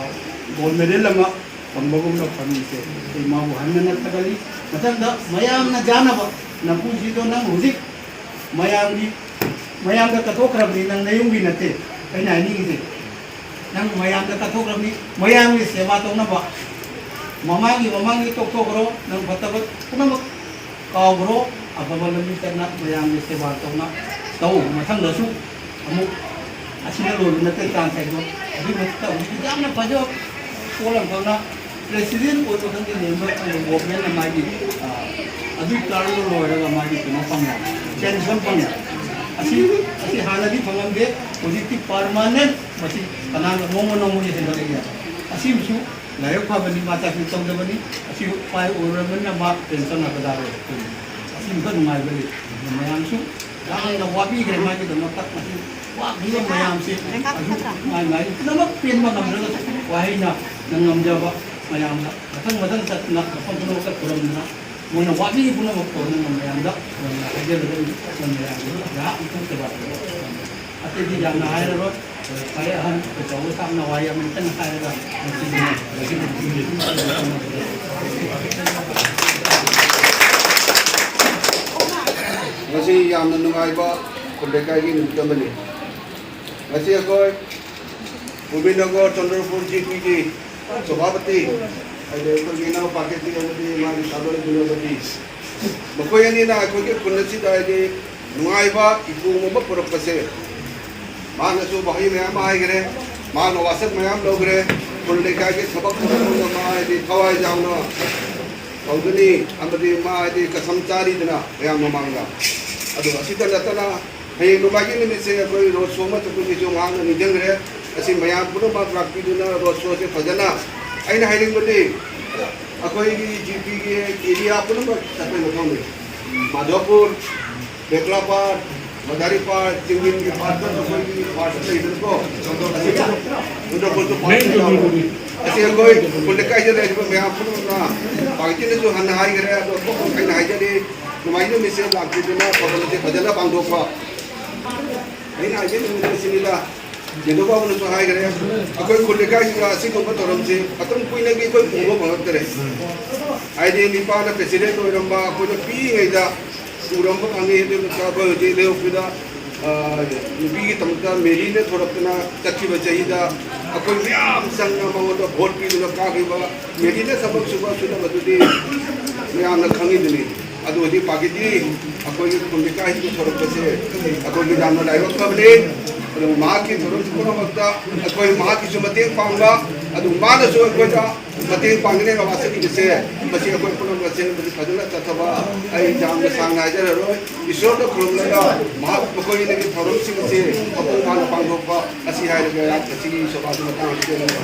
ꯒꯣꯜ ꯃꯦꯗꯜ ꯑꯃ ꯐꯪꯕꯒꯨꯝꯅ ꯐꯪꯉꯤꯁꯦ ꯑꯩ ꯃꯥꯕꯨ ꯍꯟꯅ ꯍꯟꯅ ꯊꯥꯒꯠꯂꯤ꯫ ꯃꯊꯪꯗ ꯃꯌꯥꯝꯅ ꯆꯥꯅꯕ ꯅꯄꯨꯟꯁꯤꯗꯣ ꯅꯪ ꯍꯧꯖꯤꯛ ꯃꯌꯥꯝꯒꯤ, ꯃꯌꯥꯝꯗ ꯀꯠꯊꯣꯛꯈ꯭ꯔꯕꯅꯤ, ꯅꯪ ꯅꯌꯨꯝꯒꯤ ꯅꯠꯇꯦ꯫ ꯑꯩꯅ ꯍꯥꯏꯅꯤꯡꯉꯤꯁꯦ, ꯅꯪ ꯃꯌꯥꯝꯗ ꯀꯠꯊꯣꯛꯈ꯭ꯔꯕꯅꯤ, ꯃꯌꯥꯝꯒꯤ ꯁꯦꯕꯥ ꯇꯧꯅꯕ꯫ ꯃꯃꯥꯡꯒꯤ, ꯃꯃꯥꯡꯒꯤ ꯇꯣꯛꯊꯣꯛꯈ꯭ꯔꯣ, ꯅꯪ ꯐꯠꯇꯕ ꯄꯨꯝꯅꯃꯛ ꯀꯥꯎꯈ꯭ꯔꯣ, ꯑꯐꯕ ꯂꯝꯕꯤ ꯆꯠꯅ ꯃꯌꯥꯝꯒꯤ ꯁꯦꯕꯥ ꯇꯧꯅ ꯇꯧ꯫ ꯃꯊꯪꯗꯁꯨ ꯑꯃꯨꯛ ꯑꯁꯤꯅ ꯂꯣꯏꯕ ꯅꯠꯇꯦ ꯆꯥꯟꯁ ꯍꯥꯏꯗꯣ꯫ ꯑꯗꯨꯒꯤ ꯃꯊꯛꯇ ꯍꯧꯖꯤꯛꯇꯤ ꯌꯥꯝꯅ ꯐꯖꯕ ꯄꯣꯠ ꯑꯃꯈꯛꯅ ꯄ꯭ꯔꯦꯁꯤꯗꯦꯟ ꯑꯣꯏꯕ ꯈꯪꯗꯦ, ꯃꯦꯝꯕꯔ ꯈꯪꯗꯦ, ꯒꯣꯚꯔꯟꯃꯦꯟꯠꯅ ꯃꯥꯒꯤ, ꯑ, ꯑꯗꯨꯒꯤ ꯇꯔꯝꯗꯣ ꯂꯣꯏꯔꯒ ꯃꯥꯒꯤ ꯀꯩꯅꯣ ꯐꯪꯉꯦ, ꯄꯦꯟꯁꯟ ꯐꯪꯉꯦ꯫ ꯑꯁꯤ, ꯑꯁꯤ ꯍꯥꯟꯅꯗꯤ ꯐꯪꯉꯝꯗꯦ, ꯍꯧꯖꯤꯛꯇꯤ ꯄꯔꯃꯥꯅꯦꯟꯠ ꯃꯁꯤ ꯀꯅꯥꯅ ꯅꯣꯡꯃ ꯅꯣꯡꯃꯒꯤ ꯍꯦꯟꯒꯠꯂꯛꯏ꯫ ꯑꯁꯤꯃꯁꯨ ꯂꯥꯏꯕꯛ ꯐꯕꯅꯤ, ꯃꯥ ꯆꯥꯛꯁꯨ ꯇꯧꯗꯕꯅꯤ꯫ ꯑꯁꯤ ꯎꯄꯥꯏ ꯑꯣꯏꯔꯕꯅꯤꯅ ꯃꯥ ꯄꯦꯟꯁꯟ ꯍꯥꯏꯕ ꯇꯥꯔꯦ꯫ ꯑꯁꯤꯃꯈꯛ ꯅꯨꯡꯉꯥꯏꯕ ꯂꯩ꯫ ꯃꯌꯥꯝꯁꯨ ꯌꯥꯝꯅ ꯋꯥꯕꯤꯈ꯭ꯔꯦ ꯃꯥꯒꯤꯗꯃꯛꯇ꯫ ꯃꯁꯤ ꯋꯥꯈꯤꯕ ꯃꯌꯥꯝꯁꯦ ꯑꯗꯨ ꯃꯥꯏ ꯃꯥꯏ ꯄꯨꯝꯅꯃꯛ ꯄꯦꯟꯕ ꯉꯝꯗ꯭ꯔꯒꯁꯨ ꯋꯥꯍꯩꯅ ꯉꯝꯖꯕ ꯃꯌꯥꯝꯅ ꯃꯊꯪ ꯃꯊꯪ ꯆꯠꯇꯅ ꯃꯐꯝ ꯄꯨꯝꯅꯃꯛꯇ ꯈꯨꯔꯨꯝꯗꯨꯅ ꯃꯣꯏꯅ ꯋꯥꯕꯤꯔꯤ ꯄꯨꯝꯅꯃꯛꯇꯣ ꯅꯪꯅ ꯃꯌꯥꯝꯗ ꯈꯨꯔꯨꯝꯅ ꯍꯥꯏꯖꯔꯒ ꯅꯪ ꯃꯌꯥꯝꯗꯨ ꯉꯥꯏꯍꯥꯛ ꯑꯃꯨꯛꯇꯪ ꯁꯦꯕꯥ ꯇꯧꯕ꯫ ꯑꯇꯩꯗꯤ ꯌꯥꯝꯅ ꯍꯥꯏꯔꯔꯣꯏ꯫ ꯐꯔꯦ, ꯑꯍꯟ ꯑꯆꯧꯕ ꯁꯥꯝꯅ ꯋꯥꯍꯩ ꯑꯃꯇꯪ ꯍꯥꯏꯔꯒ ꯉꯁꯤꯒꯤ ꯉꯁꯤ ꯌꯥꯝꯅ ꯅꯨꯡꯉꯥꯏꯕ ꯈꯨꯜ ꯂꯩꯀꯥꯏꯒꯤ ꯅꯨꯃꯤꯠ ꯑꯃꯅꯤ꯫ ꯉꯁꯤ ꯑꯩꯈꯣꯏ ꯒꯣꯕꯤꯟꯗꯒꯔ ꯆꯟꯗ꯭ꯔꯄꯨꯔ ꯖꯤ ꯄꯤꯒꯤ ꯁꯚꯥꯄꯇꯤ, ꯍꯥꯏꯗꯤ ꯑꯩꯈꯣꯏꯒꯤ ꯏꯅꯥꯎ ꯄꯥꯀꯦꯇꯤ ꯑꯃꯗꯤ ꯃꯥꯒꯤ ꯁꯥꯗꯣꯏ ꯒꯨꯅꯕꯇꯤ, ꯃꯈꯣꯏ ꯑꯅꯤꯅ ꯑꯩꯈꯣꯏꯒꯤ ꯈꯨꯜ ꯑꯁꯤꯗ ꯍꯥꯏꯗꯤ ꯅꯨꯡꯉꯥꯏꯕ ꯏꯄꯨ ꯑꯃ ꯄꯨꯔꯛꯄꯁꯦ, ꯃꯍꯥꯛꯅꯁꯨ ꯋꯥꯍꯩ ꯃꯌꯥꯝ ꯑꯃ ꯍꯥꯏꯈ꯭ꯔꯦ, ꯃꯍꯥꯛꯅ ꯋꯥꯁꯛ ꯃꯌꯥꯝ ꯂꯧꯈ꯭ꯔꯦ꯫ ꯈꯨꯜ ꯂꯩꯀꯥꯏꯒꯤ ꯊꯕꯛ ꯄꯨꯝꯅꯃꯛ ꯃꯥ ꯍꯥꯏꯗꯤ ꯊꯋꯥꯏ ꯌꯥꯎꯅ ꯇꯧꯒꯅꯤ ꯑꯃꯗꯤ ꯃꯥ ꯍꯥꯏꯗꯤ ꯀꯁꯝ ꯆꯥꯔꯤꯗꯅ ꯃꯌꯥꯝ ꯃꯃꯥꯡꯗ꯫ ꯑꯗꯨ ꯑꯁꯤꯇ ꯅꯠꯇꯅ ꯍꯌꯦꯡ ꯅꯣꯡꯃꯥꯏꯖꯤꯡ ꯅꯨꯃꯤꯠꯁꯦ ꯑꯩꯈꯣꯏ ꯔꯣꯗ ꯁꯣ ꯑꯃ ꯆꯠꯄꯒꯤꯁꯨ ꯃꯍꯥꯛꯅ ꯅꯤꯡꯁꯤꯡꯈ꯭ꯔꯦ꯫ ꯑꯁꯤ ꯃꯌꯥꯝ ꯄꯨꯝꯅꯃꯛ ꯂꯥꯛꯄꯤꯗꯨꯅ ꯔꯣꯗ ꯁꯣꯁꯦ ꯐꯖꯅ, ꯑꯩꯅ ꯍꯥꯏꯅꯤꯡꯕꯗꯤ ꯑꯩꯈꯣꯏꯒꯤ ꯖꯤ ꯄꯤꯒꯤ ꯑꯦꯔꯤꯌꯥ ꯄꯨꯝꯅꯃꯛ ꯆꯠꯄꯒꯤ ꯃꯊꯧꯅꯤ꯫ ꯃꯥꯙꯣꯄꯨꯔ, ꯕꯦꯀꯂꯥ ꯄꯥꯠ, ꯃꯗꯥꯔꯤ ꯄꯥꯠ, ꯆꯤꯡꯃꯤꯟꯒꯤ ꯄꯥꯠꯇ ꯑꯩꯈꯣꯏꯒꯤ ꯄꯥꯠꯇ ꯂꯩꯗꯅꯀꯣ, ꯆꯟꯗ꯭ꯔꯄꯨꯔꯁꯨ ꯄꯥꯠ ꯂꯩꯗꯅꯀꯣ꯫ ꯑꯁꯤ ꯑꯩꯈꯣꯏ ꯈꯨꯜ ꯂꯩꯀꯥꯏꯗ ꯂꯩꯔꯤꯕ ꯃꯌꯥꯝ ꯄꯨꯝꯅꯃꯛꯅ ꯄꯥꯔꯇꯤꯅꯁꯨ ꯍꯟꯅ ꯍꯥꯏꯈꯔꯦ, ꯑꯗꯣ ꯑꯩꯅ ꯍꯥꯏꯖꯔꯤ, ꯅꯣꯡꯃꯥꯏꯖꯤꯡ ꯅꯨꯃꯤꯠꯁꯦ ꯂꯥꯛꯄꯤꯗꯨꯅ ꯊꯧꯔꯝꯁꯦ ꯐꯖꯅ ꯄꯥꯡꯊꯣꯛꯄ꯫ ꯑꯩꯅ ꯍꯥꯏꯖꯅꯤꯡꯕꯗꯤ ꯁꯤꯅꯤꯗ, ꯌꯦꯡꯗꯧ ꯕꯥꯕꯨꯅꯁꯨ ꯍꯥꯏꯈ꯭ꯔꯦ, ꯑꯩꯈꯣꯏ ꯈꯨꯜ ꯂꯩꯀꯥꯏꯁꯤꯗ ꯑꯁꯤꯒꯨꯝꯕ ꯊꯧꯔꯝꯁꯤ ꯃꯇꯝ ꯀꯨꯏꯅꯒꯤ ꯑꯩꯈꯣꯏ ꯎꯕ ꯐꯪꯉꯛꯇꯔꯦ꯫ ꯍꯥꯏꯗꯤ ꯅꯤꯄꯥꯅ ꯄ꯭ꯔꯦꯁꯤꯗꯦꯟ ꯑꯣꯏꯔꯝꯕ ꯑꯩꯈꯣꯏꯅ ꯄꯤꯛꯏꯉꯩꯗ ꯎꯔꯝꯕ ꯐꯪꯉꯤ꯫ ꯑꯗꯨꯒ ꯑꯩꯈꯣꯏ ꯍꯧꯖꯤꯛ ꯂꯩꯔꯛꯄꯗ, ꯑ, ꯅꯨꯄꯤꯒꯤ ꯇꯝꯗ ꯃꯦꯔꯤꯅ ꯊꯣꯔꯛꯇꯅ ꯆꯠꯈꯤꯕ ꯆꯍꯤꯗ ꯑꯩꯈꯣꯏ ꯃꯌꯥꯝ ꯆꯪꯅ ꯃꯉꯣꯟꯗ ꯚꯣꯠ ꯄꯤꯗꯨꯅ ꯀꯥꯈꯤꯕ ꯃꯦꯔꯤꯅ ꯊꯕꯛ ꯁꯨꯕ ꯁꯨꯗꯕꯗꯨꯗꯤ ꯃꯌꯥꯝꯅ ꯈꯪꯉꯤꯗꯨꯅꯤ꯫ ꯑꯗꯨ ꯍꯧꯖꯤꯛ ꯄꯥꯔꯇꯤꯗꯤ ꯑꯩꯈꯣꯏꯒꯤ ꯈꯨꯜ ꯂꯩꯀꯥꯏꯁꯤꯗ ꯊꯣꯔꯛꯄꯁꯦ ꯑꯩꯈꯣꯏꯒꯤ ꯌꯥꯝꯅ ꯂꯥꯏꯕꯛ ꯐꯕꯅꯤ꯫ ꯑꯗꯨ ꯃꯍꯥꯛꯀꯤ ꯊꯧꯔꯝ ꯄꯨꯝꯅꯃꯛꯇ ꯑꯩꯈꯣꯏ ꯃꯍꯥꯛꯀꯤꯁꯨ ꯃꯇꯦꯡ ꯄꯥꯡꯕ, ꯑꯗꯨ ꯃꯥꯅꯁꯨ ꯑꯩꯈꯣꯏꯗ ꯃꯇꯦꯡ ꯄꯥꯡꯒꯅꯤ ꯍꯥꯏꯕ ꯋꯥꯁꯛ ꯏꯕꯁꯦ, ꯃꯁꯤ ꯑꯩꯈꯣꯏ ꯄꯨꯝꯅꯃꯛ ꯑꯁꯦꯡꯕꯗꯤ ꯐꯖꯅ ꯆꯠꯊꯕ ꯑꯩ ꯌꯥꯝꯅ ꯁꯥꯡꯅ ꯍꯥꯏꯖꯔꯔꯣꯏ꯫ ꯏꯁꯣꯔꯗ ꯈꯨꯔꯨꯝꯂꯒ ꯃꯍꯥꯛ ꯃꯈꯣꯏ ꯑꯅꯤꯒꯤ ꯊꯧꯔꯝꯁꯤꯡ ꯑꯁꯤ ꯃꯄꯨꯡ ꯐꯥꯅ ꯄꯥꯡꯊꯣꯛꯄ ꯑꯁꯤ ꯍꯥꯏꯔꯒ ꯑꯩꯍꯥꯛ ꯉꯁꯤꯒꯤ ꯁꯣꯚꯥꯁꯤ ꯃꯇꯥꯡ ꯑꯁꯤꯗ ꯑꯩꯅ